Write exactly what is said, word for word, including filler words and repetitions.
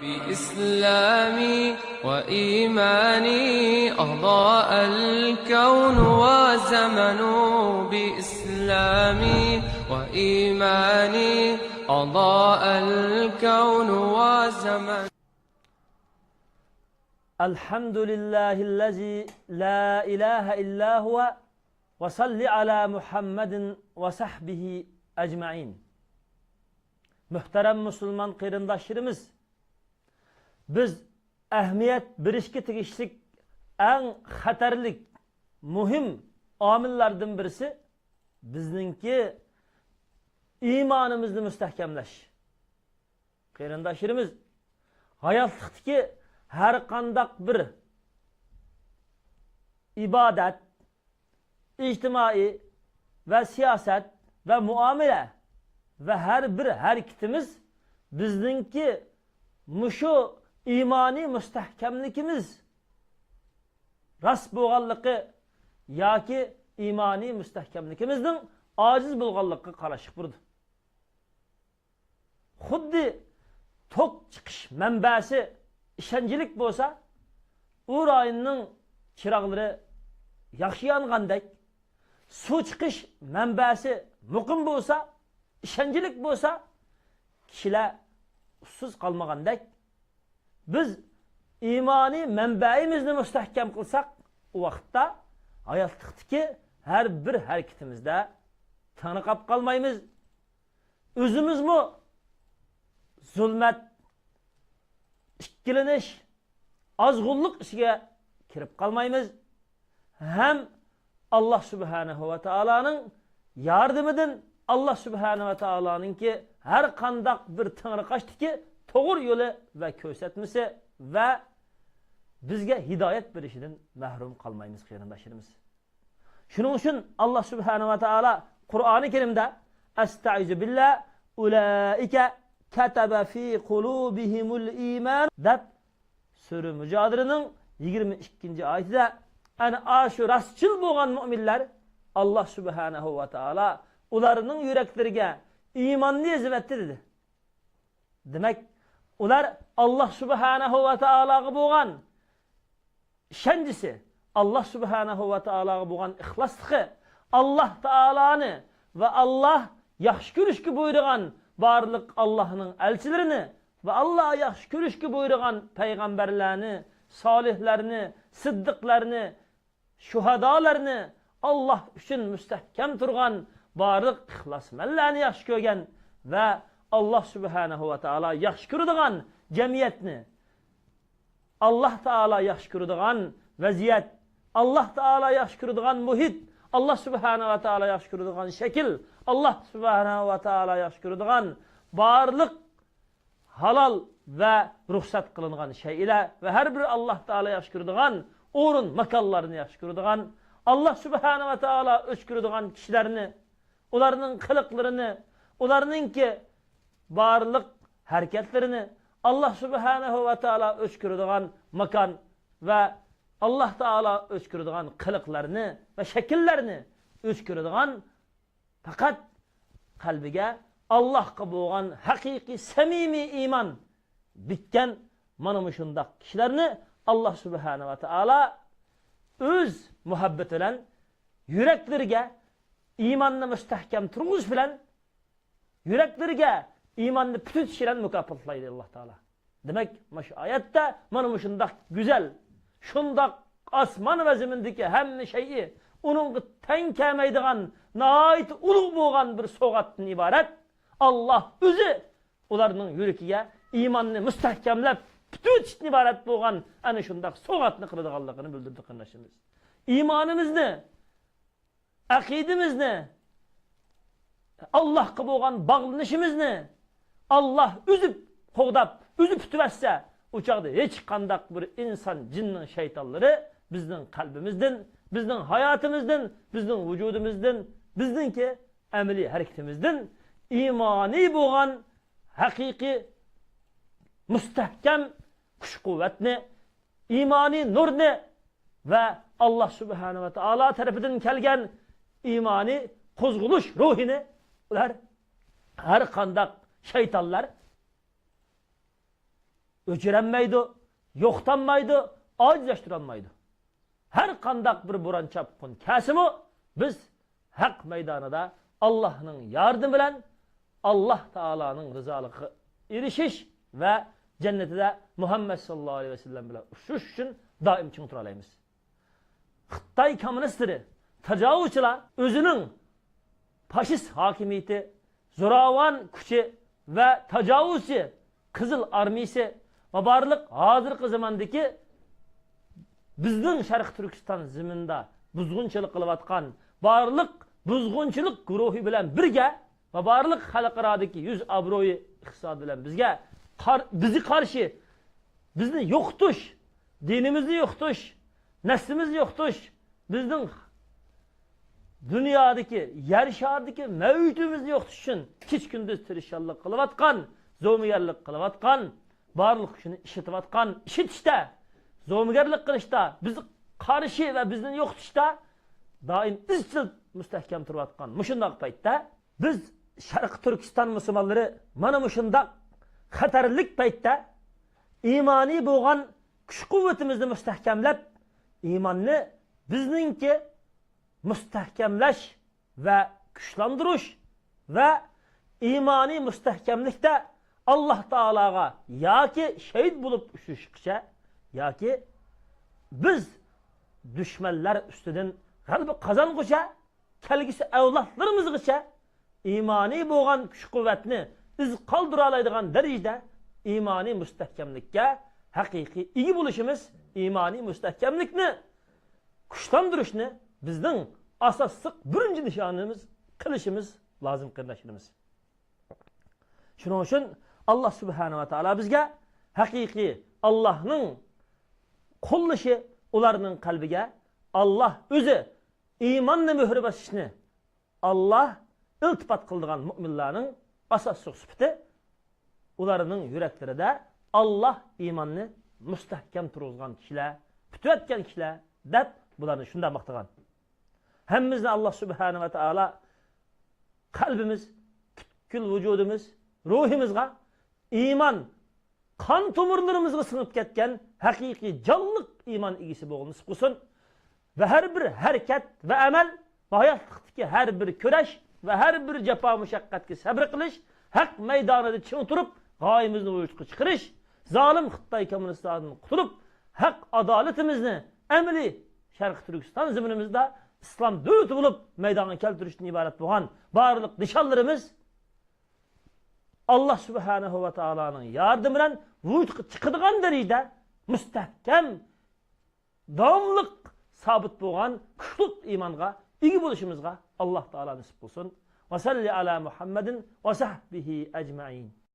بإسلامي وإيماني أضاء الكون وزمن. بإسلامي وإيماني أضاء الكون وزمن. الحمد لله الذي لا إله إلا هو وصل على محمد وصحبه أجمعين. مۆھتەرەم مۇسۇلمان قېرىنداشلىرىمىز، بىز ئەھمىيەت بېرىشكە تېگىشلىك ئەڭ خەتەرلىك، مۇھىم ئامىللاردىن بىرسى بىزنىڭكى ئىمانىمىزنى مۇستەھكەملەش. قېرىنداشلىرىمىز، ھاياتلىقتىكى ھەر قانداق بىر ئىبادەت، ئىجتىمائىي ۋە سىياسەت ۋە مۇئامىلە ۋە ھەر بىر ھەرىكىتىمىز بىزنىڭكى مۇشۇ ئىمانىي مۇستەھكەملىكىمىز راست بولغانلىقى ياكى ئىمانىي مۇستەھكەملىكىمىزنىڭ ئاجىز بولغانلىقىغا قاراشلىق بولىدۇ. خۇددى توك چىقىش مەنبەسى ئىشەنچلىك بولسا، ئۇ رايوننىڭ چىراغلىرى ياخشى يانغاندەك، سۇ چىقىش مەنبەسى مۇقىم بولسا، ئىشەنچلىك بولسا، كىشىلەر ئۇسسۇز قالمىغاندەك، بىز ئىمانىي مەنبەيىمىزنى مۇستەھكەم قىلساق، ئۇ ۋاقىتتا ھاياتلىقتىكى ھەر بىر ھەرىكىتىمىزدە تېڭىرقاپ قالمايمىز. ئۆزىمىزمۇ زۇلمەت، ئىككىلىنىش، ئازغۇنلۇق ئىچىگە كىرىپ قالمايمىز. ھەم ئاللا سۇبھانەھۇ ۋە تائالانىڭ ياردىمىدىن، ئاللا سۇبھانەھۇ ۋە تائالانىڭكى ھەر قانداق بىر تېڭىرقاشتىكى توغرا يولى ۋە كۆرسەتمىسى ۋە بىزگە ھىدايەت بېرىشىدىن مەھرۇم قالمايمىز، قېرىنداشلىرىمىز. شۇنىڭ ئۈچۈن ئاللا سۇبھانەھۇ ۋە تائالا قۇرئانى كەرىمدە، ئەستەئىزۇ بىللا، ئۇلائىكە كەتەبە فى قۇلۇبىھىمۇل ئىمان، دەپ، سۈرە مۇجادىلىنىڭ يىگىرمە ئىككىنچى ئايىتىدە، ئەنە ئاشۇ راستچىل بولغان مۇئمىنلەر، ئاللا سۇبھانەھۇ ۋە تائالا ئۇلارنىڭ يۈرەكلىرىگە ئىماننى يېزىۋەتتى، دېدى. دېمەك، ئۇلار ئاللا سۇبھانەھۇ ۋە تائالاغا بولغان ئىشەنچىسى، ئاللا سۇبھانەھۇ ۋە تائالاغا بولغان ئىخلاسلىقى، ئاللا تائالانى ۋە ئاللا ياخشى كۆرۈشكە بۇيرۇغان بارلىق ئاللانىڭ ئەلچىلىرىنى ۋە ئاللا ياخشى كۆرۈشكە بۇيرۇغان پەيغەمبەرلەرنى، سالىھلارنى، سىددىقلارنى، شۇھادالارنى، ئاللا ئۈچۈن مۇستەھكەم تۇرغان بارلىق ئىخلاسمەنلەرنى ياخشى كۆرگەن ۋە ئاللا سۇبھانەھۇ ۋە تائالا ياخشى كۆرىدىغان جەمئىيەتنى، ئاللا تائالا ياخشى كۆرىدىغان ۋەزىيەت، ئاللا تائالا ياخشى كۆرىدىغان مۇھىت، ئاللا سۇبھانەھۇ ۋە تائالا ياخشى كۆرىدىغان شەكىل، ئاللا سۇبھانەھۇ ۋە تائالا ياخشى كۆرىدىغان بارلىق ھالال ۋە رۇخسەت قىلىنغان شەيئىلەر ۋە ھەر بىر ئاللا تائالا ياخشى كۆرىدىغان ئورۇن، ماكانلارنى ياخشى كۆرىدىغان، ئاللا سۇبھانەھۇ ۋە تائالا ئۆچ كۆرىدىغان كىشىلەرنى، ئۇلارنىڭ قىلىقلىرىنى، ئۇلارنىڭكى بارلىق ھەرىكەتلىرىنى ئاللا سۇبھانەھۇ ۋە تائالا ئۆچ كۆرىدىغان ماكان ۋە ئاللا تائالا ئۆچ كۆرىدىغان قىلىقلارنى ۋە شەكىللەرنى ئۆچ كۆرىدىغان پەقەت قەلبىگە ئاللاھقا بولغان ھەقىقىي سەمىمىي ئىمان بىتكەن مانا مۇشۇنداق كىشىلەرنى ئاللا سۇبھانەھۇ ۋە تائالا ئۆز مۇھەببىتى بىلەن يۈرەكلىرىگە ئىماننى مۇستەھكەم تۇرغۇزۇش بىلەن يۈرەكلىرىگە ئىماننى پۈتۈتۈش بىلەن مۇكاپاتلايدۇ ئاللا تائالا. دېمەك، مانا شۇ ئايەتتە مانا مۇشۇنداق گۈزەل، شۇنداق ئاسمان ۋە زېمىندىكى ھەممە شەيئى ئۇنىڭغا تەڭ كەلمەيدىغان ناھايىتى ئۇلۇغ بولغان بىر سوۋغاتتىن ئىبارەت. ئاللا ئۆزى ئۇلارنىڭ يۈرىكىگە ئىماننى مۇستەھكەملەپ پۈتۈۋېتىشتىن ئىبارەت بولغان ئەنە شۇنداق سوۋغاتنى قىلىدىغانلىقىنى بىلدۈردى، قېرىنداشلىرىمىز. ئىمانىمىزنى، ئەقىدىمىزنى، ئاللاھقا بولغان باغلىنىشىمىزنى ئاللاھ ئۆزى قوغداپ، ئۆزى پۈتۈۋەتسە، ئۇ چاغدا ھېچقانداق بىر ئىنسان، جىننىڭ، شەيتانلىرى بىزنىڭ قەلبىمىزدىن، بىزنىڭ ھاياتىمىزدىن، بىزنىڭ ۋۇجۇدىمىزدىن، بىزنىڭكى ئەمەلىي ھەرىكىتىمىزدىن ئىمانىي بولغان ھەقىقىي مۇستەھكەم كۈچ-قۇۋۋەتنى، ئىمانىي نۇرنى ۋە ئاللا سۇبھانەھۇ ۋە تائالا تەرىپىدىن كەلگەن ئىمانىي قوزغىلىش روھىنى ئۇلار ھەر قانداق شەيتانلار ئۆچۈرەلمەيدۇ، يوقىتالمايدۇ، ئاجىزلاشتۇرالمايدۇ. ھەر قانداق بىر بوران-چاپقۇن كەلسىمۇ، بىز ھەق مەيدانىدا ئاللاھنىڭ ياردىمى بىلەن ئاللاھ تائالانىڭ رىزالىقىغا ئېرىشىش ۋە جەننىتىدە مۇھەممەد ساللاللاھۇ ئەلەيھى ۋەسەللەم بىلەن ئۇچرىشىش ئۈچۈن دائىم چىڭ تۇرالايمىز. خىتاي كوممۇنىستلىرى، تاجاۋۇزچىلار ئۆزىنىڭ پاشىست ھاكىمىيىتى، زوراۋان كۈچى ۋە تاجاۋۇزچى قىزىل ئارمىيىسى ۋە بارلىق ھازىرقى زاماندىكى بىزنىڭ شەرقىي تۈركىستان زېمىنىدا بۇزغۇنچىلىق قىلىۋاتقان بارلىق بۇزغۇنچىلىق گۇرۇھى بىلەن بىرگە ۋە بارلىق خەلقئارادىكى يۈز ئابرۇيى ئىقتىسادى بىلەن بىزگە قار-، بىزگە قارشى، بىزنى يوقىتىش، دىنىمىزنى يوقىتىش، نەسلىمىزنى يوقىتىش، بىزنىڭ دۇنيادىكى، يەر شارىدىكى مەۋجۇدىيىتىمىزنى يوقىتىش ئۈچۈن كېچە-كۈندۈز تىرىشچانلىق قىلىۋاتقان، زومىگەرلىك قىلىۋاتقان، بارلىق كۈچىنى ئىشلىتىۋاتقان، ئىشلىتىشتە، زومىگەرلىك قىلىشتا، بىزگە قارشى ۋە بىزنى يوقىتىشتا دائىم ئىزچىل مۇستەھكەم تۇرۇۋاتقان مۇشۇنداق پەيتتە، بىز شەرقىي تۈركىستان مۇسۇلمانلىرى مانا مۇشۇنداق خەتەرلىك پەيتتە ئىمانىي بولغان كۈچ-قۇۋۋىتىمىزنى مۇستەھكەملەپ، ئىماننى بىزنىڭكى مۇستەھكەملەش ۋە كۈچلەندۈرۈش ۋە ئىمانىي مۇستەھكەملىكتە ئاللاھ تائالاغا ياكى شېھىت بولۇپ ئۇچرىشقىچە ياكى بىز دۈشمەنلەر ئۈستىدىن غەلىبە قازانغۇچە كەلگۈسى ئەۋلادلىرىمىزغىچە ئىمانىي بولغان كۈچ-قۇۋۋەتنى ئىز قالدۇرالايدىغان دەرىجىدە ئىمانىي مۇستەھكەملىككە ھەقىقىي ئىگە بولۇشىمىز، ئىمانىي مۇستەھكەملىكنى كۈچلەندۈرۈشنى بىزنىڭ ئاساسلىق بىرىنچى نىشانىمىز قىلىشىمىز لازىم، قېرىنداشلىرىمىز. شۇنىڭ ئۈچۈن ئاللاھ سۇبھانەھۇ ۋە تائالا بىزگە ھەقىقىي ئاللاھنىڭ قوللىشى، ئۇلارنىڭ قەلبىگە ئاللاھ ئۆزى ئىماننى مۆھۈر باسىشنى ئاللاھ ئىلتىپات قىلىدىغان مۆمىنلەرنىڭ ئاساسلىق سۈپىتى، ئۇلارنىڭ يۈرەكلىرىدە ئاللاھ ئىماننى مۇستەھكەم تۇرغۇزغان كىشىلەر، پۈتۈۋەتكەن كىشىلەر دەپ بۇلارنى شۇنداق ماختىغان. ھەممىمىزنى ئاللاھ سۇبھانەھۇ ۋە تائالا قەلبىمىز، پۈتكۈل ۋۇجۇدىمىز، روھىمىزغا ئىمان، قان تومۇرلىرىمىزغا سىڭىپ كەتكەن ھەقىقىي جانلىق ئىمان ئىگىسى بولغىلى نېسىپ قىلسۇن. ۋە ھەر بىر ھەرىكەت ۋە ئەمەل، ھاياتلىقتىكى ھەر بىر كۈرەش ۋە ھەر بىر جاپا مۇشەققەتكە سەبرى قىلىش، ھەق مەيدانىدا چىڭ تۇرۇپ، غايىمىزنى ۋۇجۇدقا چىقىرىش، زالىم خىتاي كوممۇنىستلاردىن قۇتۇلۇپ، ھەق ئادالىتىمىزنى ئەمەلىي شەرقىي تۈركىستان زېمىنىمىزدا ئىسلام دۆلىتى بولۇپ مەيدانغا كەلتۈرۈشتىن ئىبارەت بولغان بارلىق نىشانلىرىمىز ئاللاھ سۇبھانەھۇ ۋە تائالانىڭ ياردىمى بىلەن ۋۇجۇدقا چىقىدىغان دەرىجىدە مۇستەھكەم، داۋاملىق سابىت بولغان كۈچلۈك ئىمانغا ئىگە بولۇشىمىزغا ئاللاھ تائالا نېسىپ قىلسۇن. ۋە سەللى ئالا مۇھەممەدىن ۋە سەھبىھى ئەجمەئىن.